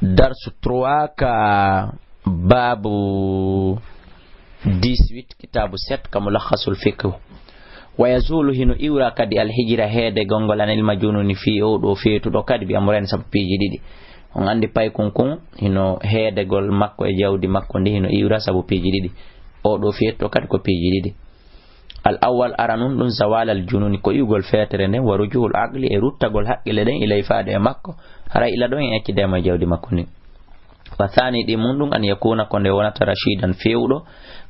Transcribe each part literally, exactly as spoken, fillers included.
Darsu trois ka baabu dix-huit, kitaabu sept ka Mulakhasul Fiqh. Wa yazulu, hino iwra kadi, alhijira, heedegol ngol, anil majununi, fii oo ɗoo feetuɗo kadi, bi amrayni, sabu piiji ɗiɗi. On anndi paykun kun, hino heedegol makko e jawdi makko ndi hino iwra sabu piiji ɗiɗi. Oo ɗoo feetuɗo kadi ko piiji ɗiɗi. Al awwal, aranun ɗun, zawalal jununi, ko iwgol feetere nden, wa rujuul aqli, e ruttagol haqqille ɗen, ilay, faade e makko, haray ila ɗon en accida e mo e jawdi makko ndin. Wa thani, ɗimmun ɗun, an yakuna, ko nde wonata, rashidan, feewuɗo,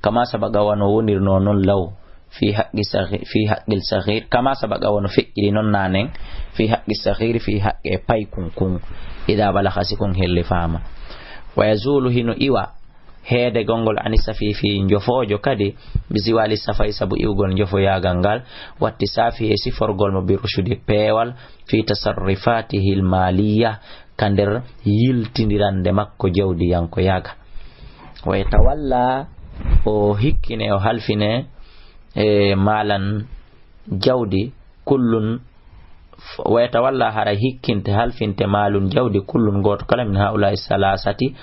kama sabaqa, wano wonirnoo non, law, fi haqqi saghi-, fi haqqil saghir, kama sabaqa, wano feƴƴiri non naanen, fi haqqi saghir, fi haqqe paykun kun, ida balagha, si kun hellifaama. Wa yazulu, hino iwa, heedegol ngol, ani safifi, njofoojo kadi, bi ziwali safay, sabu iwgol njofoyaagal ngal, watti safi, e siforgol mo, bi rushdi, peewal, fi tasarrufatihi al maliya, ka nder yiltindirande makko jawdiyankoyaagal. Wa yatawalla, o hikkine, o halfine, e maalan jawdi, kullun, wa yatawalla, haray hikkinte, halfinte, maalun, jawdi, kullun, gooto kala, min haula'i salasati,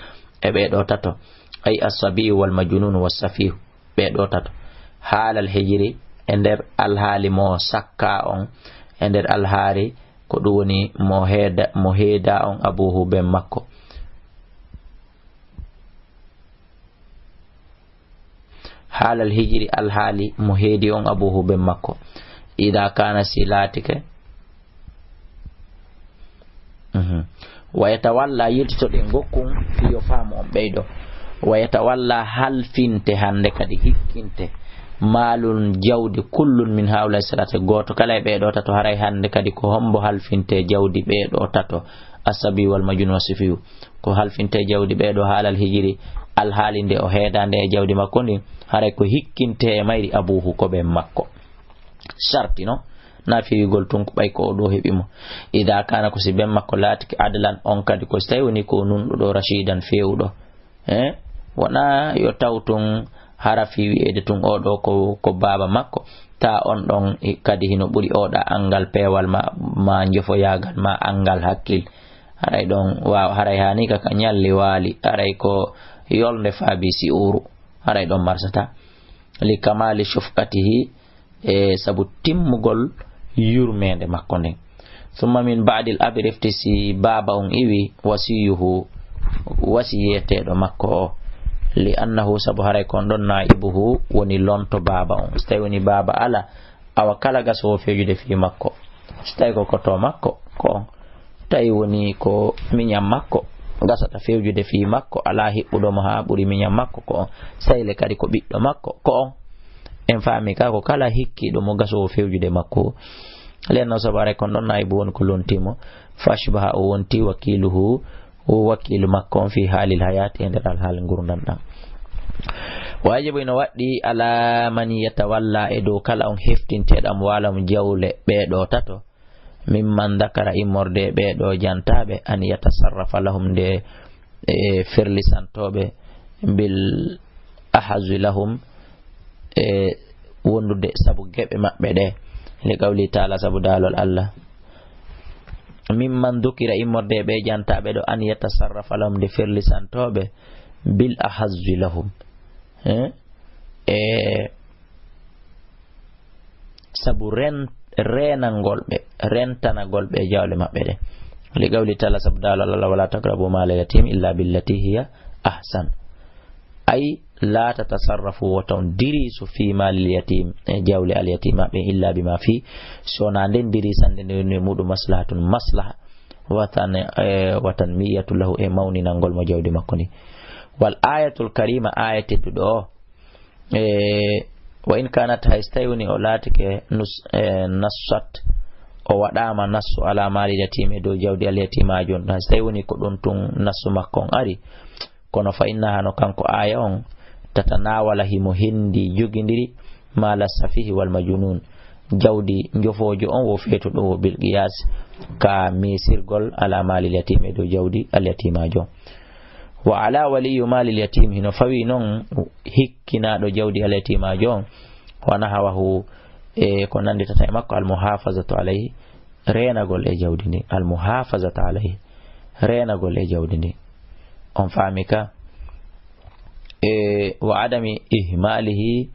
e ɓee ɗoo tato, ay assabiyu wal majnun was safihu, ɓee ɗoo tato, haalal hijiri, e nder alhaali mo sakka on, e nder alhaali ko ɗun woni mo heeda, mo heeda on, abuhu, ben makko. Haalal hijiri, alhaali mo heedi on, abuhu, ben makko. Ida kana, si laatike. Mhm. Wa yatawalla, yiltitoɗen gokkun, yo faamu on ɓeydo. Wa yatawalla, halfinte hande kadi, hikkinte, maalun, jawdi, kullun, min haula salate, gooto kala e ɓee ɗoo tato, haray hande kadi ko hombo halfinte jawdi ɓee ɗoo tato, asabi wal majnun wa sifiyu. Ko halfinte jawdi ɓee ɗoo haalal hijiri, alhaali nde o heeda nde e jawdi makko ndin, haray ko hikkinte e mayri, abuhu, ko ben makko. Sharti no, na fiwigol tun ko ɓay ko o ɗoo heɓi mo. Ida kana, ko si ben makko laatike, adlan, on kadi ko si tawi woni ko nunɗuɗo, rashidan, feewuɗo. Eh? Wona yo taw tun hara fii wi'eede tun oo ɗoo ko, ko baaba makko. Ta on ɗon i-, kadi hino ɓuri oo ɗaa anngal peewal ma, ma njofoyaagal ma anngal hakkil. Haray ɗon waaw, haray haani ka, ka ñalli waali. Haray ko yolnde faabi si uuru. Haray ɗon marsata. Li kamali shufqatihi, e sabu timmugol yurmeende makko nden. Summa min ba'dil abi, refti si baaba on iwi, wasiyuhu, wasiyeteeɗo makko o. Li annahu, sabu haray kon ɗon naibuhu woni lonto baaba on. Si tawi woni baaba ala, awa kala gasoowo fewjude fii makko. Si tawi ko koto makko, ko on. Tawi woni ko miñan makko, gasata fewjude fii makko, alaa hiɓɓuɗo mo haa ɓuri miñan makko, ko on. Sayle kadi ko ɓiɗɗo makko, ko on. En faami ka ko kala hikkiiɗo mo gasoowo fewjude makko. Lenno sabu haray kon ɗon naibu woni ko lontii mo. Fashbaha, o wonti wakiluhu, o wakiilu makko on fii haalil hayaati, e nder alhaali ngurndan ɗan. Waajibu, ino waɗɗii, ala man yatawalla, e dow kala on heftinteeɗo, amwaalahum, jawle ɓee ɗoo tato, mimman dakara, immorde e ɓee ɗoo jantaaɓe, an yatasarrafa lahum, nde e ferlisantooɓe, bil ahazwi lahum, e wondude sabu geɓe maɓɓe ɗe, li qawli taala, sabu daalol Allah, mimman dukira, immorde e ɓee jantaaɓe ɗoo, an yatasarrafa lahum, nde ferlisantooɓe, bil ahazwi lahum, eh? E sabu ren-, reenangol ɓe, rentanagol ɓe jawle maɓɓe ɗe. Li qawli taala, sabu daalol Allah, wala taqrabu maalal yatim illa billati hiya ahsan. Ay, la tatasarrafu, wota on dirisu fi maalil yatim, e jawle al yatim maɓɓe, illa bima fi, si wonaa nden dirisande nden woni e muɗum maslahatun, maslaha, watan, e, watan miyatu lahu, e mawninangol mo jawdi makko ni. Wal ayatul karima, aya tedduɗo o, E, wa in kanat, hay so tawi woni o laatike nus-, e, nassat, o waɗaama nassu ala maali yatim, e dow jawdi al yatimaajo on. Hay so tawi woni ko ɗum tun nassu makko on ari, kono fa inna, hano kanko aaya on, tatanawala, himo hendi jogindiri, maala safihi wal majnun, jawdi njofoojo on wo feetuɗo wo bil qiyas, ka meesirgol ala maali yatim, e dow jawdi al yatimaajo on. Wa ala waliyu maalil yatim, hino fawi non hikkinaaɗo jawdi al yatimaajo on, wa nahawahu, e ko nannditata e makko, al muhafazatu alayhi, reenagol e jawdi ndi, al muhafazatu alayhi, reenagol e jawdi ndi. On faami ka? E wa adami ihmaalihi,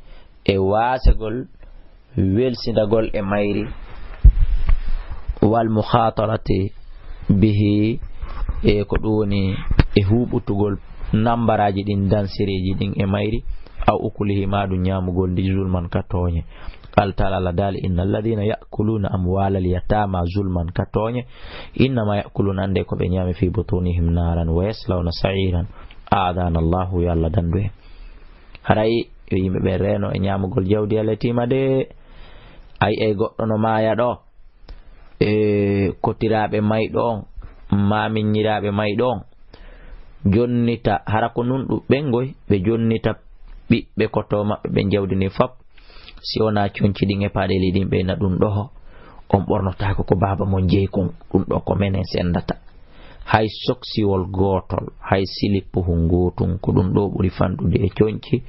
e waasegol welsindagol e mayri, wal mukhatarati bihi, e ko ɗum woni e huuɓutugol nambaraaji ɗin, dansereeji ɗin e mayri, aw ukulihi, ma ɗum ñaamugol ndi zulman ka tooñe. Qala taala, Allah daali, inna alladhina ya'kuluna amwalal yatama zulman ka tooñe, innama ya'kuluna, annde ko ɓe ñaami, fi butunihim naran wa yaslawna sa'iran. A'adana Allahu, yo Allah dandu en. Haray yo yimɓe ɓen reeno e ñaamugol jawdi al yatiima de. Ay, ay goɗɗo no maaya ɗo, e kotiraaɓe mayɗo on, maamiññiraaɓe mayɗo on, jonnita, hara ko nun ɗum ɓen goy, ɓe jonnita ɓiɓɓe koto maɓɓe ɓen jawdi ndin fop, si wonaa conci ɗin e paɗeli ɗin, ɓe na ɗum ɗoho, on ɓornotaako ko baaba mon jeyi kon, ɗum ɗo ko menen sendata. Hay soksiwol gootol, hay silippu hun gootun, ko ɗum ɗo ɓuri fanɗude e conci.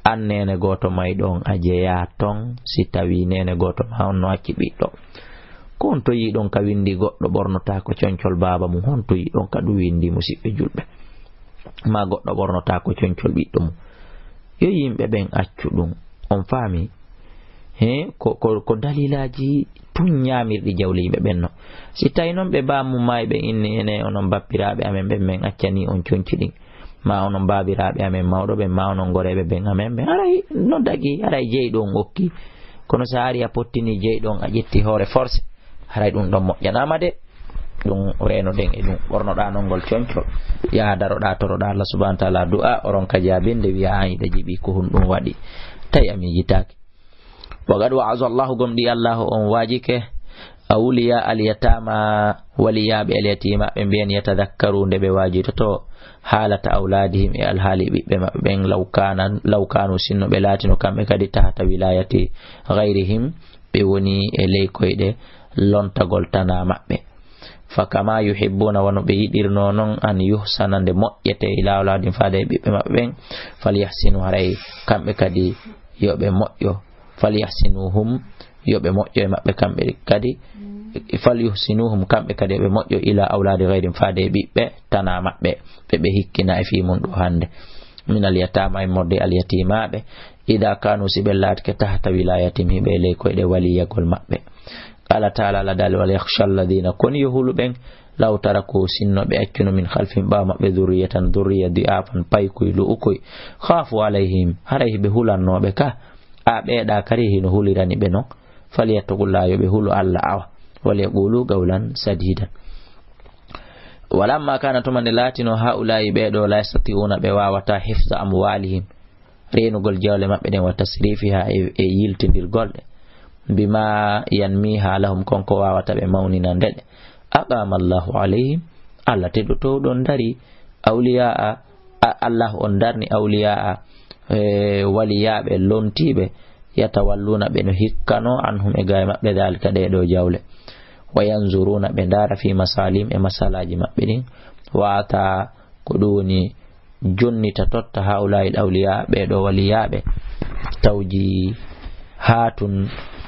An neene gooto mayɗo on, a jeyaa ton, si tawii neene gooto ma on no acci ɓiɗɗo. Ko honto yiɗon ka windi goɗɗo ɓornotaako concol baaba mum? Honto yiɗon ka ɗum windi, musiɓɓe julɓe? Ma goɗɗo ɓornotaako concol ɓiɗɗo mum? Yo yimɓe ɓen accu ɗum. On faami? He, ko, ko, ko dalilaaji tun ñaamirɗi jawle yimɓe ɓen no. Si tawi non ɓe baammum maayi, ɓe inni, ene onon bappiraaɓe amen ɓen, men accanii on conci ɗin, ma onon baabiraaɓe amen mawɗo ɓen, ma onon goreeɓe ɓen amen ɓen, haray no dagi, haray jeyɗo on okki. Kono si a ari a pottini jeyɗo on, a ƴetti hoore force, haray ɗum ɗon moƴƴanaama de. Ɗum reenoɗen e ɗum. Ɓornoɗaa non ngol concol, yaha daroɗaa, toroɗaa Allah subhanahu wa taala du'a, o ronka jaabinde, wi'a an hiɗa jiɓi ko hun ɗum waɗi. Tawi a miijitaaki. Wa qad wa'aza Allahu, gomɗii Allahu on waajike, awliya al yatama, waliyaaɓe al yatima, ɓe mbiyen yatadakkaru, nde ɓe waajitoto, haalata awladihim, e alhaali ɓiɓɓe maɓɓe ɓen, law kana, law kanu, sinno ɓe laatino kamɓe kadi, tahta wilayati ghayrihim, ɓe woni e ley koyɗe lontagol tanaa maɓɓe. Fa kama yuhibbuna, wano ɓe yiɗirnoo non, an yuhsana, nde moƴƴete, ila awladihim, faade e ɓiɓɓe maɓɓe ɓen, falyahsinu, haray kamɓe kadi yo ɓe moƴƴo. Falyahsinuhum, yo ɓe moƴƴo e maɓɓe kamɓe kadi. Falyuhsinuhum, kamɓe kadi yo ɓe moƴƴo, ila awladi ghayrihim, faade e ɓiɓɓe tanaa maɓɓe, ɓe ɓe hikkina e fii mun ɗo hannde. Min al yatama, immorde al yatimaaɓe. Ida kanu, si ɓe laatike, tahta wilayatihim, hiɓe e ley koyɗe waliyagol maɓɓe. Qala taala, Allah daali, wal yakhsha alladhina, kono yo hulu ɓen, law taraku, sinno ɓe accuno, min khalfihim, ɓaawo maɓɓe, dhurriyatan, dhurriya, di'afan, paykoy, lu'ukoy, khafu alayhim, haray hiɓe hulannooɓe ka, a ɓeeɗa kadi hino hulirani ɓe non, falyattaqullaha, yo ɓe hulu Allah awa, wal yaqulu qawlan sadidan. Walamma kana, tuma nde laatino, haula'i, ɓeeɗo, la yastati'una, ɓe waawata, hifza amwalihim, reenugol jawle maɓɓe ɗen, wa tasrifiha, e, e yiltindirgol ɗe, bima yanmiha lahum, kon ko waawata ɓe mawninande ɗe. Aqama Allahu alayhim, Allah teɗɗo towɗo on dari, awliya'a, a-, Allah on darni awliya'a, e, waliyaaɓe lontiiɓe, yatawalluna, ɓe no hikkano, anhum, e gaay maɓɓe, dalika, ɗee ɗoo jawle, wa yanzuruna, ɓe ndaara, fi masalim, e masalaaji maɓɓe ɗin, wa ata, ko ɗum woni jonnita, totta, haula'il awliya, ɓee ɗoo waliyaaɓe, tawjihatun,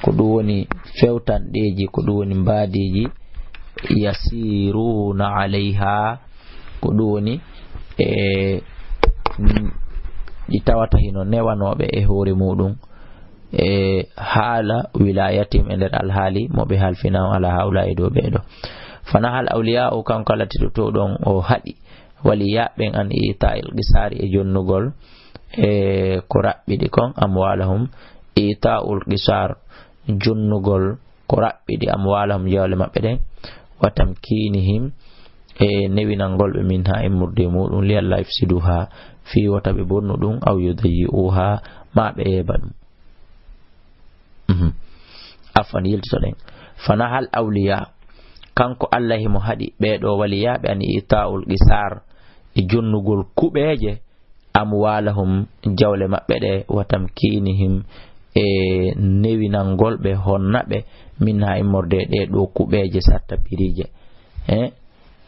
ko ɗum woni fewtanɗeeji, ko ɗum woni mbaadiiji, yasiruna alayha, ko ɗum woni e ɗi tawata hino newanooɓe e hoore muɗum, e haala wilayatihim, e nder alhaali mo ɓe halfina on, ala haula, e dow ɓee ɗoo. Fanahal awliya o, kanko Allah teɗɗo towɗo on, o haɗi waliyaaɓe ɓen, an ita'il qisari, e jonnugol e ko raɓɓiɗi kon, amwalahum, ita'ul qisar, jonnugol ko raɓɓiɗi, amwalahum, jawle maɓɓe ɗen, wa tamkinihim, e newinangol ɓe, minha, immorde e muɗum, li alla yufsiduha, fii wota ɓe bonnu ɗum, aw yudayyi'uha, ma ɓe yeeɓa ɗum. Mhm. Afwan, yiltitoɗen. Fanahal awliya, kanko Allah himo haɗi ɓee ɗoo waliyaaɓe, an ita'ul qisar, e jonnugol kuɓeeje, amwalahum, jawle maɓɓe ɗe, wa tamkinihim, e newinangol ɓe, honna ɓe, minha, immorde e ɗee ɗoo kuɓeeje, sarta piriije. Eh?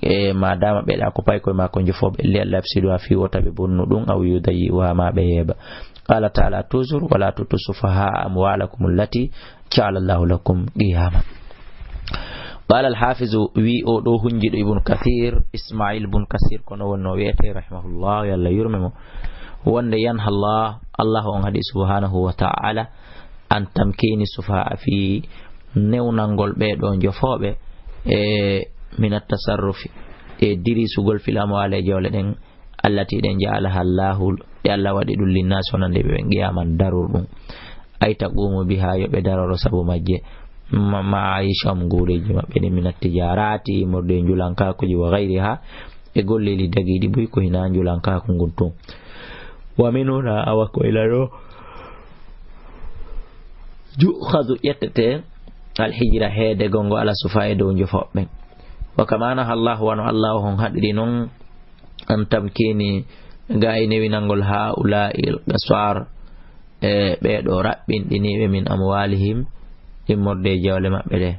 E madama ɓe ɗa ko paykoye makko jofooɓe, li alla yufsiduha, fii wota ɓe bonnu ɗum, aw yudayyi'uha, ma ɓe yeeɓa. Qala taala toujours, wala tu'tu sufaha amwalakum allati ja'ala Allahu lakum qiyama. Qaala al-Haafizu, wi o ɗo hunjiɗo Ibn Kathir, Ismail bun Kathir, kono wonno wiyete, rahimahullah, yo Allah yurme mo, wonde yanha Allah, Allah on haɗi subhanahu wa ta'ala, an tamkini sufaha fi newnangol ɓe ɗo jofooɓe, e min at-tasarrufi, e dirisugol fil amwali e jawle ɗen, allati ɗen ja'alaha Allahu, ɗe Allah waɗi ɗum linnaasi wonande ɓe ɓen qiyaman daror ɗum. Ay taqumu biha, yo ɓe daroro sabu majje. Ma, ma Aisha on nguureeji maɓɓe ɗin min at-tijarati, immorde e njulankaakuji wa ghayriha, e golleeli dagiiɗi buy ko hina njulankaaku ngun tun. Wa min huna, awa ko ila ɗo, yu'khadhu ƴettete al-hijra heedegol ngo ala sufaha e dow njofoɓɓe. Wa kama naha Allahu, wano Allah on haɗiri non, an tamkini ga e newinangol ha'ula'il qasar, e ɓee ɗo raɓɓinɗiniiɓe min amwalihim, immorde e jawle maɓɓe ɗe.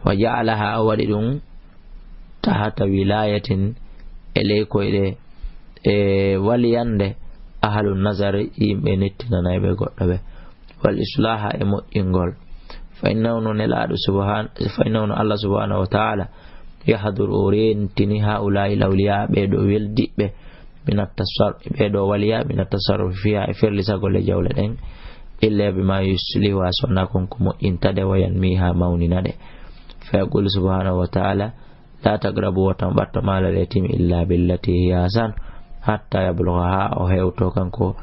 Wa ja'alaha, o waɗi ɗum, tahta wilayatin, e ley koyɗe, e waliyande, ahlun nazar, yimɓe nettinanayɓe goɗɗo ɓe. Wal islaha, e moƴƴingol. Fa innahu, no Nelaaɗo subhan-, fa innahu, no Allah subhanahu wa ta'ala, yahduru, o reentini ha'ula'il awliya, ɓee ɗo weldiɓɓe, min at-tasar-, ɓee ɗo waliya, min at-tasarrufi fiha, e ferlisagol e jawle ɗen, illa bima yuslihuha, sona kon ko moƴƴinta ɗe, wa yanmiha, mawnina ɗe. Fa yaqulu subhanahu wa ta'ala, la taqrabu, wota on ɓatto malal yatimi illa billati hiya ahsan, hatta yablugha, ha o hewto kanko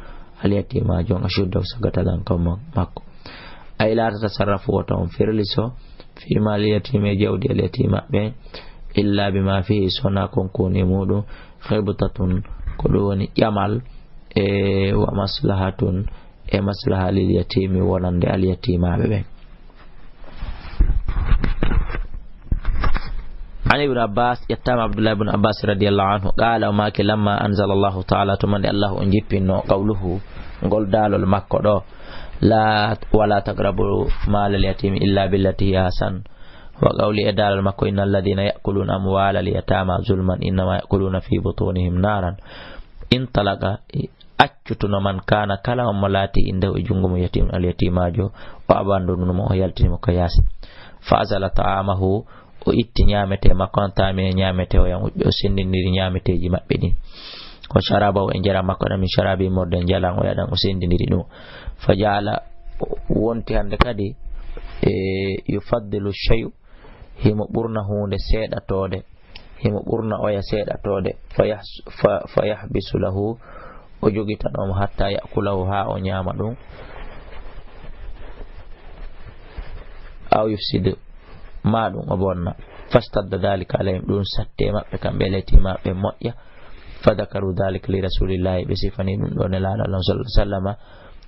alyatima jon ashudda, sagatalan kan ma-, makko. Ay la tatasarrafu, wota on ferliso, fi malil yatimi, e jawdi alyatima ɓe, illa bima fihi, sona kon ko woni muɗum, khibtatun, ko ɗum woni ƴamal, e wa maslahatun, e maslaha lil yatimi, wonande alyatimaaɓe ɓen. An Ibn Abbas, ƴettaama Abdullah ibn Abbas radiyallahu anhu, qaala, o maaki, lamma anzala Allahu ta'ala, tuma nde Allahu on jippinno, qawluhu, ngol daalol makko ɗo, la, wala taqrabu malal yatimi illa billati hiya ahsan, wa qawli, e daalol makko, innal ladhina ya'kuluna amwalal yatama zulman innama ya'kuluna fi butunihim naran. Intalaqa, accutuno man kana, kala on mo laati, indahu, e junngo mum, yatimun, alyatimaajo, o abanduno mo, o yaltini mo ka yaasi. Fa azala ta'amahu, o itti ñaametee makko on, taami e ñaametee o yan, o senndindiri ñaameteeji maɓɓe ɗin. Wa sharabahu, e njaram makko ɗam, min sharabi, immorde e njaram o yaɗan, o senndindiri ɗum. Fa ja'ala, wonti hannde kadi, e, yufaddilu shay'u, himo ɓurna huunde seeɗatoode, himo ɓurna oya seeɗatoode, fa yahs-, fa, fa yahbisu lahu, o jogitano mo hatta ya'kulahu, haa o ñaama ɗum, aw yufsidu, maa ɗum o bonna. Fastadda dhalika alayhim, ɗum satti e maɓɓe kamɓe, alyatimaaɓe moƴƴa. Fa dhakaru dhalika li rasulillahi, ɓe sifani ɗum ɗo Nelaaɗo Allah sallallahu alaihi wasallama.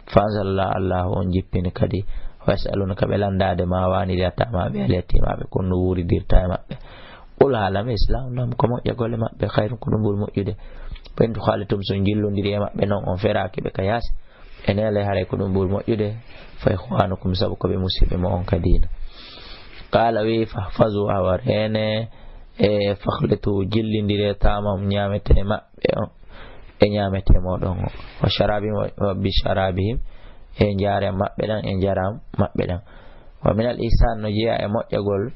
Fa anzalallah, Allah on jippini kadi, wa yas'alunaka, ɓe lanndaade ma wani yatama ɓe, alyatimaaɓe, kon no wuuridirta e maɓɓe. Qul, haala ɓe, islahun lahum, ko moƴƴagol e maɓɓe, khayrun, ko ɗum ɓuri moƴƴude. Fa in tukhalitum, so on jillondiri e maɓɓe non, on feraaki ɓe ka yaasi, e neele haray ko ɗum ɓuri moƴƴude. Fa ikhwanukum, sabu ko ɓe musiɓɓe mo on ka diina. Qaala, wi, fahfazu, awa reene, e fakhlitu, jillindire, ta'amahum, ñaamete maɓɓe on, e ñaamete mooɗon o, wa sharabi, wa, wa bi sharabihim, e njaram maɓɓe ɗan, e njaram maɓɓe ɗan. Wa minal ihsan, no jeyaa e moƴƴagol,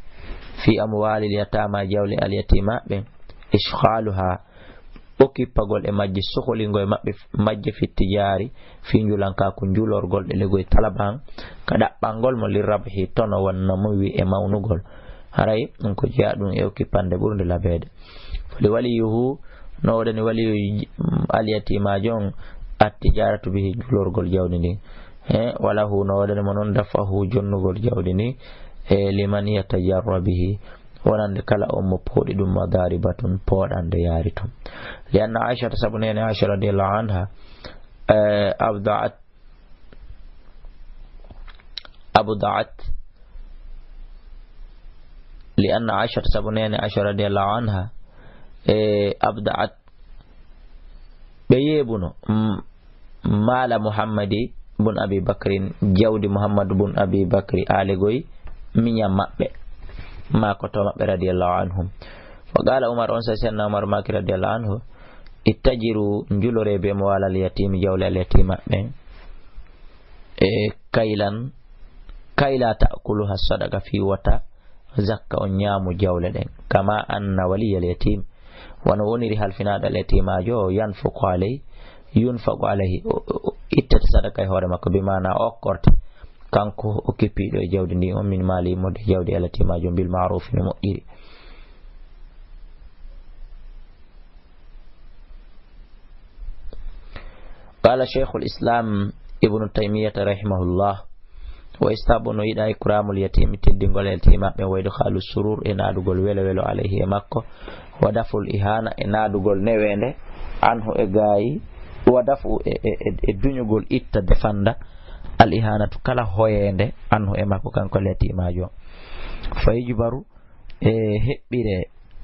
fi amwalil yatama, jawle alyatimaaɓe, ishghaluha, okippagol e majje, soholingol e maɓɓe, majje, fi tijari, fi njulankaaku, njulorgol ɗe legoy talaban, ka ɗaɓɓangol mo, li rabhi, tono wonna mo, wi e mawnugol. Haray ɗum ko jeyaa ɗum e okippande ɓurnde labeede. Li waliyuhu, no waɗani waliyu alyatimaajo on, attijaratu bihi, julorgol jawdi ndin. He, walahu, no waɗani mo non, dafahu, jonnugol jawdi ndin, e liman yatajarra bihi, wonande kala on mo pooɗi ɗum, madaribatun, pooɗande yaari tun. Li anna Aishata, sabu neene Aisha radiyallahu anha, eh, abda'at, abda'at, li anna Aishata, sabu neene Aisha radiyallahu anha, eh, abda'at, ɓe yeebuno, m-, maala Muhammadi bun Abi Bakrin, jawdi Muhammadu bun Abi Bakri, aalegoy miñam maɓɓe, maakoto maɓɓe, radiyallahu anhum. Wa qaala Umar, on sa senna Umar maaki, radiyallahu anhu, ittajiru, njulore be mo waalal yatimi, jawle al yatima ɓen, e kaylan, كي لا تأكلها الصدقة, fii wota zakka on ñaamu jawle ɗen. كما أن ولي اليتيم, wano woniri halfinaaɗo al yatiimaajo o, ينفق عليه, ينفق عليه, o, o, o ittata sadaka e hoore makko, bi maana o okkorte, kanko o kippiiɗo e jawdi ndin on, من ماله, immorde e jawdi al yatiimaajo on, بالمعروف, no moƴƴiri. قال شيخ الإسلام ابن تيمية رحمه الله, وإسباب no yiɗa إكرام اليتيم, teddingol yatiimaaɓe, وإدخال السرور, e naadugol welo welo, عليه, e makko, ودفع الإهانة, e naadugol neweende, عنه, e gaayi, ودفع, e, e, e, e duñugol, itta, defanda, الإهانة, kala hoyeende, عنه, e makko, kanko al yatiimaajo. فيجبر, e heɓɓire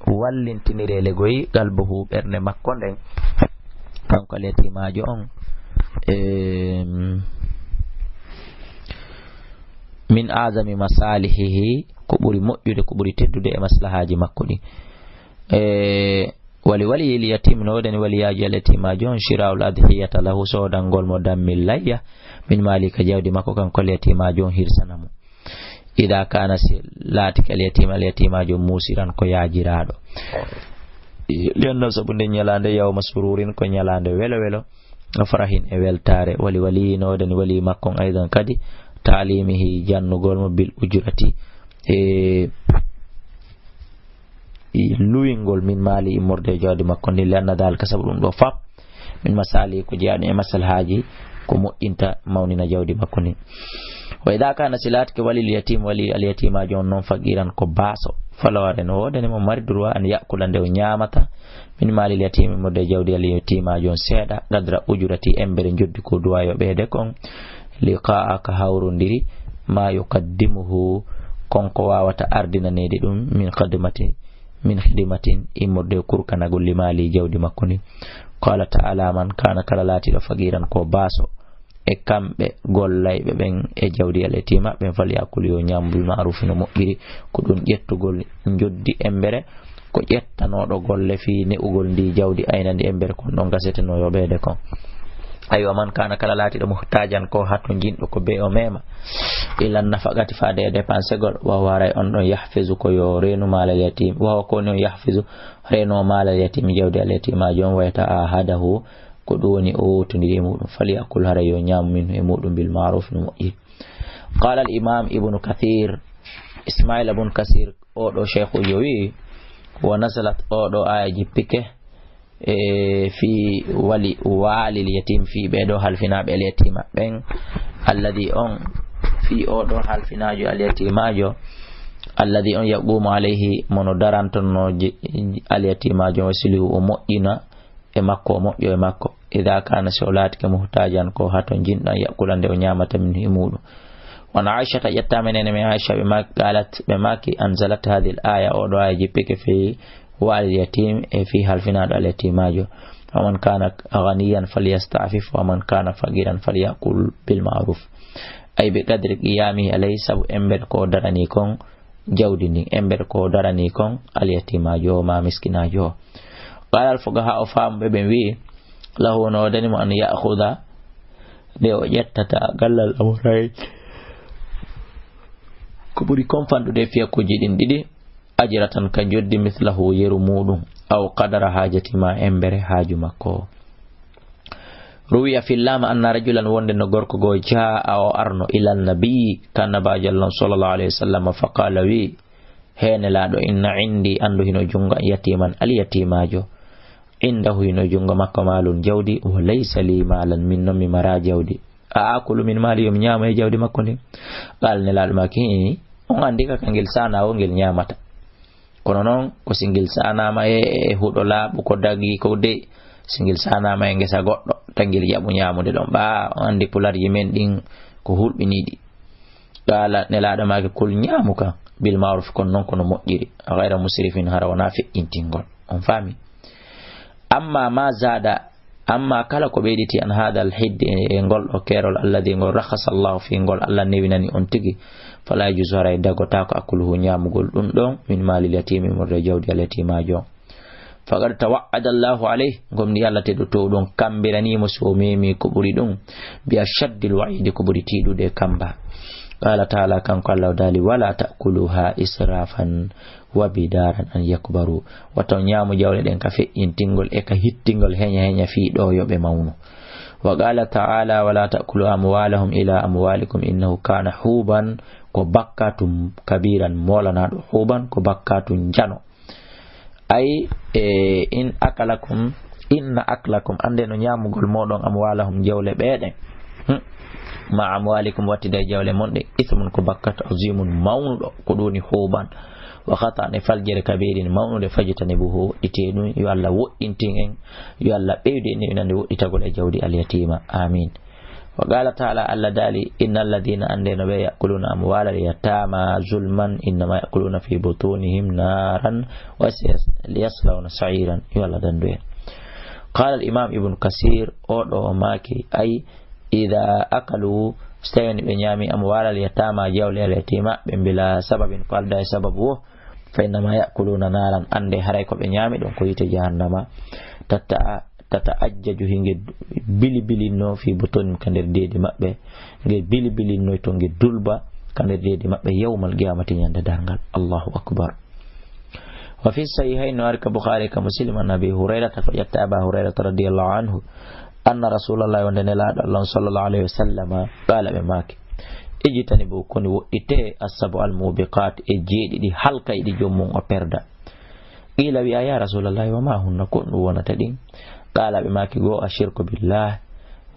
wallintiniree legoyi, قلبه, ɓernde makko nden, kanko al yatiimaajo on, em, من أعظم مصالحه, ko ɓuri moƴƴude, ko ɓuri teddude e maslahaaji makko ɗin. E, ولولي اليتيم, no woodani waliyaajo al yatiimaajo on, شراء الأضحية له, soodangol mo dammillayya, من ماله, ka jawdi makko, kanko al yatiimaajo on, hirsana mo. إذا كان, si laatike, al yatiim, al yatiimaajo, موسرا, ko yaajiraaɗo. لأنه, sabu nden ñalaande, يوم سرور, ko ñalaande welo welo, وفرح, e weltaare. ولوليه, no woodani wali makko on, أيضا, kadi, تعليمه, jannugol mo, بالأجرة, e, e luwingol, من ماله, immorde e jawdi makko ndin, لأن ذلك, sabu ɗum ɗoo fof, من مصالحه, ko jeyaa ɗum e maslahaaji, ko moƴƴinta, mawnina jawdi makko ndin. وإذا كان, si laatike, ولي اليتيم, wali al yatiimaajo on non, فقيرا, ko baaso, فله, haray no woodani mo, mari droit, أن يأكل, nde o ñaamata, من مال اليتيم, immorde e jawdi al yatiimaajo on, seeɗa, قدر أجرته, embere njoddi ko droit yo ɓeyde kon, لقاء, ka hawrondiri, ما يقدمه, kon ko waawata ardinaneede ɗum, من خدمة, من خدمة, immorde e kurkanagol, لماله, jawdi makko ndin. قال تعالى: من كان, kala laatiiɗo, فقيرا, ko baaso, e kamɓe gollayɓe ɓen e jawdi al yatiima ɓen, فليأكل, yo ñaam, بالمعروف, no moƴƴiri. Ko ɗum ƴettugol njoddi embere, ko ƴettanooɗo golle fii ne'ugol ndi jawdi, ayna ndi embere, kon ɗon gasetenoo yo ɓeyde kon. Aywa, من كان, kala laatiiɗo, محتاجا, ko hatonjinɗo, ko bee o meema, إلى النفقة, faade e dépensegol, وهو, haray on ɗon, يحفظ, ko yo reenu, مال اليتيم, وهو, ko woni on, يحفظ, reenoo, مال اليتيم, jawdi al yatiimaajo on, ويتعاهده, ko ɗum woni o wootondiri e muɗum, فليأكل, haray yo ñaam, منه, e muɗum, بالمعروف, no moƴƴiri. قال الإمام ابن كثير, Ismaila bun Kasir, oo ɗoo sheykhu yo wi'i, ونزلت, oo ɗoo aaya jippike, e, في ولي, والي اليتيم, fii ɓee ɗoo halfinaaɓe al yatiima ɓen, الذي, on, fii oo ɗoo halfinaajo al yatiimaajo, الذي, on, يقوم عليه, mo no darantonoo je-, al yatiimaajo, ويصلحه, o moƴƴina e makko, o moƴƴo e makko. إذا كان, si o laatike, محتاجا, ko hatonjinɗo, أن يأكل, nde o ñaamata, منه, e muɗum. وعن عائشة, ƴettaama e neene men Aisha, ɓe maaki, قالت, ɓe maaki, أنزلت هذه الآية, oo ɗoo aaya jippike, في والي اليتيم, e fii halfinaaɗo al yatiimaajo. ومن كان غنيا فليستعفف، ومن كان فقيرا فليأكل بالمعروف. أي بقدر قيامه عليه, sabu embere ko o daranii kon jawdi ndin, embere ko o daranii kon al yatiimaajo o maa miskinaajo o. قال الفقهاء, faamɓe ɓen wi'i, له, no woodani mo, أن يأخذ, nde o ƴettata, أقل الأمرين, ko ɓuri kon fanɗude e fiyakuuji ɗin ɗiɗi, أجرة, ka njoddi, مثله, yeru muɗum, أو قدر حاجته, maa embere haaju makko o. روي في اللام أن رجلا, wonde no gorko goo, جاء, o arno, إلى النبي, ka Annabaajo Allah on, صلى الله عليه وسلم, فقال, wi'i, hee Nelaaɗo, إن عندي, anndu hino junngo an, يتيما, al yatiimaajo, عنده, hino junngo makko, مال, jawdi, وليس لي مال, min non mi maraa jawdi. أآكل من ماله, yo mi ñaamo e jawdi makko ndin? قال, Nelaaɗo maaki, hii, on anndi ka, ka ngel saanaa woo ngel ñaamata. Kono non, ko si ngel saanaama e, e huɗo laaɓu, ko dagii ko dey, si ngel saanaama e ngesa goɗɗo, tan ngel jaɓu ñaamude ɗon. Ɓaa, on anndi pularji men ɗin ko hulɓiniiɗi. Qaala, Nelaaɗo maaki, كل, ñaamu kan, بالمعروف, kono non ko no moƴƴiri, غير مسرف, hara wonaa feƴƴintingol. On faami? أما ما زاد, ammaa kala ko ɓeyditi, عن هذا الحد, e, e ngol ɗoo keerol, الذي, ngol, رخص الله فيه, ngol Allah newinani on tigi, فلا يجوز, haray dagotaako, أكله, ñaamugol ɗum ɗon, من مال اليتيم, immorde e jawdi al yatiimaajo on. فقد توعد الله عليه, gomɗii Allah Teddotooɗo on kammbiranii mo, si o meemii ko ɓuri ɗum, بأشد الوعيد, ko ɓuri tiiɗude e kammbaa. Qala taala, kanko Allah o daali, wala ta'kuluha israfan wa bidaran an yakbaru. Wata on ñaamu jawle ɗen ka feƴƴintingol e ka hittingol heña heña fii ɗo yo ɓe mawnu. Wa qala taala, wala ta'kulu amwalahum ila amwalikum innahu kana huban, ko bakkatu kabiran molanaɗo, huban ko bakkatu njano. Ay, e, in akalakum, inna aklakum, annde no ñaamugol mooɗon amwaalahum jawle ɓee ɗen. Hmm. Ma amwaalikum wattida e jawle mon ɗe, ismun ko bakkat azimun mawnuɗo, ko ɗum woni huuban. Wa khata'an e faljere kabirin mawnude, fajtanibuhu woɗɗitee ɗum, yo Allah woɗɗintin en, yo Allah ɓeydu en newnande woɗɗitagol e jawdi alyatiima. Amin. Wa qala taala, Allah daali, inna alladina, annde no ɓe, yakuluna amwala alyatama zulman, innama yakuluna fi butunihim naran, wa sayas-, liyaslawna sa'iran. Yo Allah dandu en. Qala al imam ibn Kasir, o ɗo o maaki, ay, ida akalu, so tawi woni ɓe ñaami amwala alyatama, jawle alyatima, ɓe bila sababin, ko alda e sababu o, fa innama yakuluna naran, annde haray ko ɓe ñaami ɗum ko yiite jahannama. Tatta tata ajjaju, hinge bilibilinno fi butunim ka nder deedi maɓɓe, nge bilibilinnoy to nge dulba ka nder deedi maɓɓe yawmal qiyamati, ñande darngal. Allahu akbar. Wa fi sahihayn, no ari ka Bukhari ka Muslim, an Abi Hurayrata, ko ƴetta Aba Hurayrata radiyallahu anhu, anna Rasulallah, wonde Nelaaɗo Allah on sallallahu alayhi wa sallama, qala, ɓe maaki, ijtanibu, koni woɗɗite, assabu al mubiqat, e jeeɗiɗi halkayɗi joom mum o perda. Qila, wi'a, ya Rasulallah, wa ma hunna, ko ɗum wonata ɗin? Qala, ɓe maaki, goo, ashirku billah,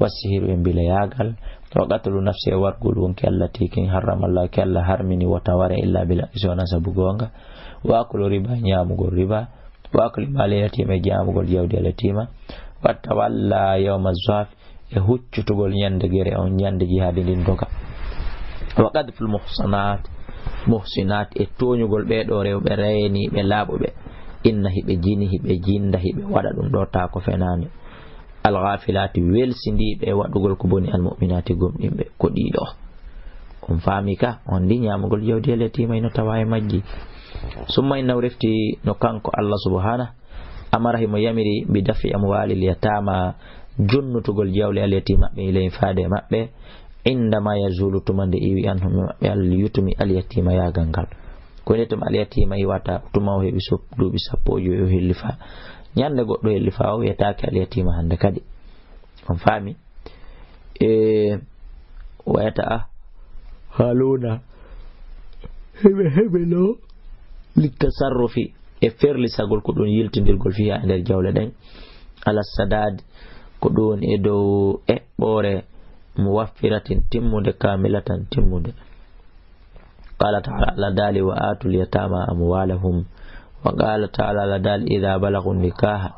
wa sihiru e mbilayaagal, wa qatlu nafsi e wargol wonki allati kin harrama Allah, ki Allah harmini wota ware illa bil haqqi, si wona sabu goonga, wa aklu riba, ñaamugol riba, wa akli mali yatim e ñaamugol jawdi al yatima, wa tawalla yawma zahf, e huccutugol ñande gere on, ñande jihaadi ndin doga. Wa qadful muhsanat, muhsinat, e tooñugol ɓee ɗoo rewɓe reeniiɓe laaɓuɓe, inna hiɓe jini, hiɓe jinda, hiɓe waɗa ɗum ɗoo taa ko fenaani. Al ghafilati, welsindiiɓe e waɗugol ko boni, al mu'minati, gomɗinɓe, ko ɗii ɗoo. On faami ka, on ndi ñaamugol jawdi al yatima ino tawa e majji. Summa innahu, refti no kanko Allah subhanahu amara, himo yamiri, bi dafi amwalil yatama, jonnutugol jawle al yatima ɓe, ilayhim, faade e maɓɓe, indama yazulu, tuma nde iwi, anhum, e maɓɓe, al yutumi, al yatima, yaagal ngal. Ko nde tuma al yatima iwata, tuma o heɓi sop-, duuɓi sappo e jowi o hellifa. Ñande goɗɗo hellifa, o wiyataake al yatima hande kadi. On faami? E wayata a haluna heɓe heɓe no littasarrufi e ferlisagol ko ɗum yiltindirgol fiha e nder jawle ɗen, ala sadad, ko ɗum e dow eɓɓore, muwaffiratin, timmude, kamilatan, timmude. Qala taala, Allah daali, wa atul yatama amwalahum. Wa qala taala, Allah daali, idha balagu nikaha,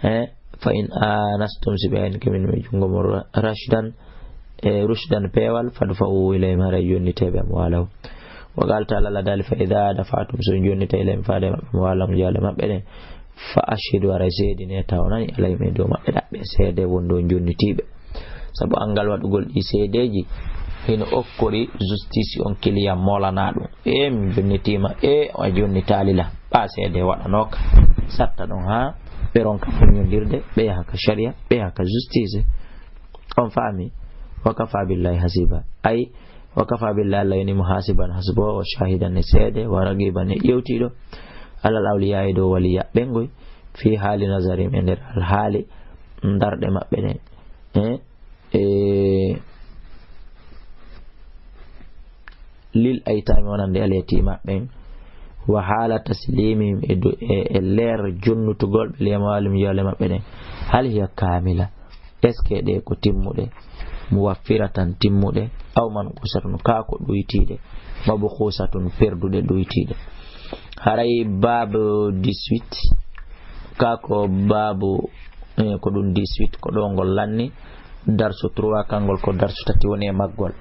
eh, fa in anastum, si ɓe ayni kamin mi jungo mo ra-, rashdan, e rushdan, peewal, fadfa'u ilayhim, haray jonniteeɓe amwalahum. Wa qala taala, Allah daali, fa idha dafa'tum, so jonnita ilayhim, faade maɓɓe, amwalahum, jawle maɓɓe ɗen, fa ashhidu, haray seedine, taw nani, alayhim, e dow maɓɓe, ɗaɓɓe seede wonde on jonnitiiɓe. Sabu anngal waɗugol ɗi seedeeji hino okkori justice on kiliyan molana ɗum. E mi jonnitiima, e a jonnitaali la. Ɓa seede waɗanooka. Satta ɗon haa ɓe ronka muññondirde, ɓe yaha ka sharia, ɓe yaha ka justice. On faami? Wa kafa billahi hasiba. Ay, wa kafa billahi, Allah yoni mo hasiban, hasbo, wa shahidan, e seede, wa raqiban, e ƴewtiiɗo. Alal awliya, e dow waliya ɓen goy. Fi haali nazarim, e nder alhaali ndarɗe maɓɓe ɗen. Eh? E lil aytami, wonande al yatiima ɓen, wa haala taslimihim, e do-, e, e leer jonnutugol ɓe, li amwalihim, jawle maɓɓe ɗen, hal hiya kamila, est-ce que ɗe ko timmuɗe, muwaffiratan, timmuɗe, aw manqusatun, ka ko ɗuytiiɗe, mabkhusatun, perduɗe, ɗuytiiɗe? Haray baabu dix-huit, ka ko baabu, eh, ko ɗum dix-huit, ko ɗo ngol lanni. Darsu trois, kangol ko darsu tati woni e maggol.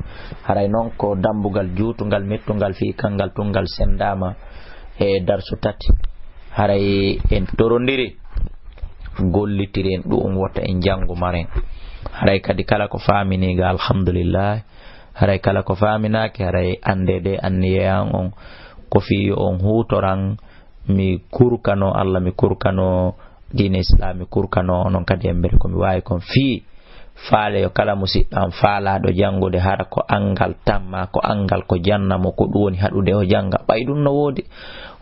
Haray noon ko dambugal juutungal, mettungal, fii kangal tungal sendaama e darsu tati. Haray en torondiri, gollitiren ɗum, wota en janngu maren. Haray kadi kala ko faaminiiga, alhamdulillah. Haray kala ko faaminaaki, haray annde de anniye an on ko fii yo on huutoran, mi kurkano Allah, mi kurkano diine Islam, mi kurkano onon kadi embere ko mi waawi kon fii Faale yo kala musiɗɗo am faalaaɗo janngude, hara ko anngal tamma, ko anngal ko janna mo, ko ɗum woni haɗude o jannga. Ɓay ɗum no woodi,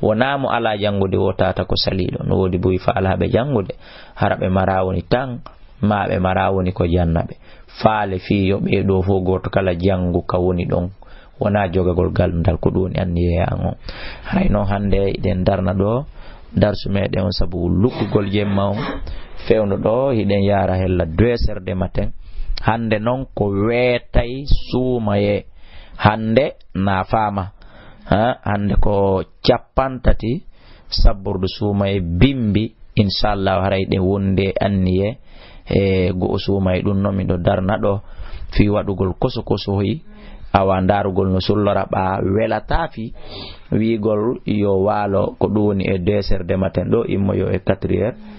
wonaa mo alaa janngude woo tata ko saliiɗo. No woodi buy faalaaɓe janngude, hara ɓe maraa woni tan, maa ɓe maraa woni ko janna ɓe. Faale fii yo ɓee ɗoo fof gooto kala janngu ka woni ɗon. Wonaa jogagol galdal, ko ɗum woni anniyeeya an on. Hay noon hannde hiɗen darna ɗoo darsu meɗen on sabu luggugol jemma on. Fewndo ɗoo hiɗen yaara hella deux heures de matin. Hannde noon ko weetay suumayee. Hannde na faama. Ha, hannde ko cappanɗe tati sabbordu suumayee bimbi. Inchallah, haray ɗen wonde anniye e go'o suumayee. Ɗum noon miɗo darna ɗoo fii waɗugol koso kosohi, awa ndaarugol no sullora ɓaa welataa fii wi'ugol yo waalo ko ɗum woni e deux heures de matin ɗoo, immoyo e quatre heures.